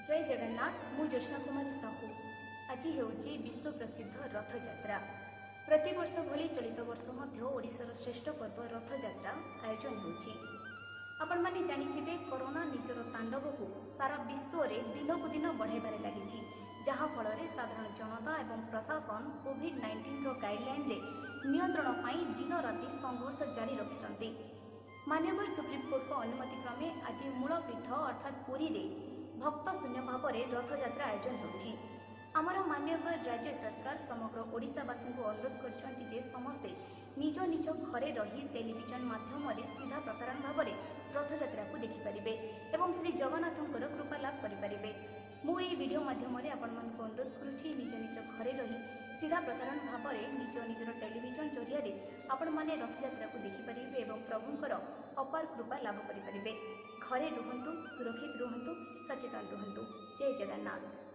ଜୟ ଜଗନ୍ନାଥ। ମୁଁ ଜ୍ୟୋତ୍ସ୍ନା କୁମାରୀ ସାହୁ। ଆଜି ହେଉଛି ବିଶ୍ୱ ପ୍ରସିଦ୍ଧ ରଥଯାତ୍ରା। ପ୍ରତିବର୍ଷ ଭଳି ଚଳିତ ବର୍ଷ ମଧ୍ୟ ଓଡ଼ିଶାର ଶ୍ରେଷ୍ଠ ପର୍ବ ରଥଯାତ୍ରା ଆୟୋଜନ ହେଉଛି। ଆପଣମାନେ ଜାଣିଥିବେ, କରୋନା ନିଜର ତାଣ୍ଡବକୁ ସାରା ବିଶ୍ୱରେ ଦିନକୁ ଦିନ ବଢ଼ାଇବାରେ ଲାଗିଛି, ଯାହାଫଳରେ ସାଧାରଣ ଜନତା ଏବଂ ପ୍ରଶାସନ କୋଭିଡ୍-19ର ଗାଇଡଲାଇନରେ ନିୟନ୍ତ୍ରଣ ପାଇଁ ଦିନ ରାତି ସଂଘର୍ଷ ଜାରି ରଖିଛନ୍ତି। ମାନ୍ୟବର ସୁପ୍ରିମକୋର୍ଟଙ୍କ ଅନୁମତି କ୍ରମେ ଆଜି ମୂଳ ପୀଠ ଅର୍ଥାତ୍ ପୁରୀରେ ଭକ୍ତ ଶୂନ୍ୟ ଭାବରେ ରଥଯାତ୍ରା ଆୟୋଜନ ହେଉଛି। ଆମର ମାନ୍ୟବର ରାଜ୍ୟ ସରକାର ସମଗ୍ର ଓଡ଼ିଶାବାସୀଙ୍କୁ ଅନୁରୋଧ କରିଛନ୍ତି ଯେ ସମସ୍ତେ ନିଜ ନିଜ ଘରେ ରହି ଟେଲିଭିଜନ ମାଧ୍ୟମରେ ସିଧା ପ୍ରସାରଣ ଭାବରେ ରଥଯାତ୍ରାକୁ ଦେଖିପାରିବେ ଏବଂ ଶ୍ରୀ ଜଗନ୍ନାଥଙ୍କର କୃପା ଲାଭ କରିପାରିବେ। ମୁଁ ଏହି ଭିଡ଼ିଓ ମାଧ୍ୟମରେ ଆପଣମାନଙ୍କୁ ଅନୁରୋଧ କରୁଛି, ନିଜ ନିଜ ଘରେ ରହି ସିଧା ପ୍ରସାରଣ ଭାବରେ ନିଜ ନିଜର ଟେଲିଭିଜନ ଜରିଆରେ ଆପଣମାନେ ରଥଯାତ୍ରାକୁ ଦେଖିପାରିବେ ଏବଂ ପ୍ରଭୁଙ୍କର ଅପାର କୃପା ଲାଭ କରିପାରିବେ। ଘରେ ରୁହନ୍ତୁ, ସୁରକ୍ଷିତ ରୁହନ୍ତୁ, ସଚେତନ ରୁହନ୍ତୁ। ଜୟ ଜଗନ୍ନାଥ।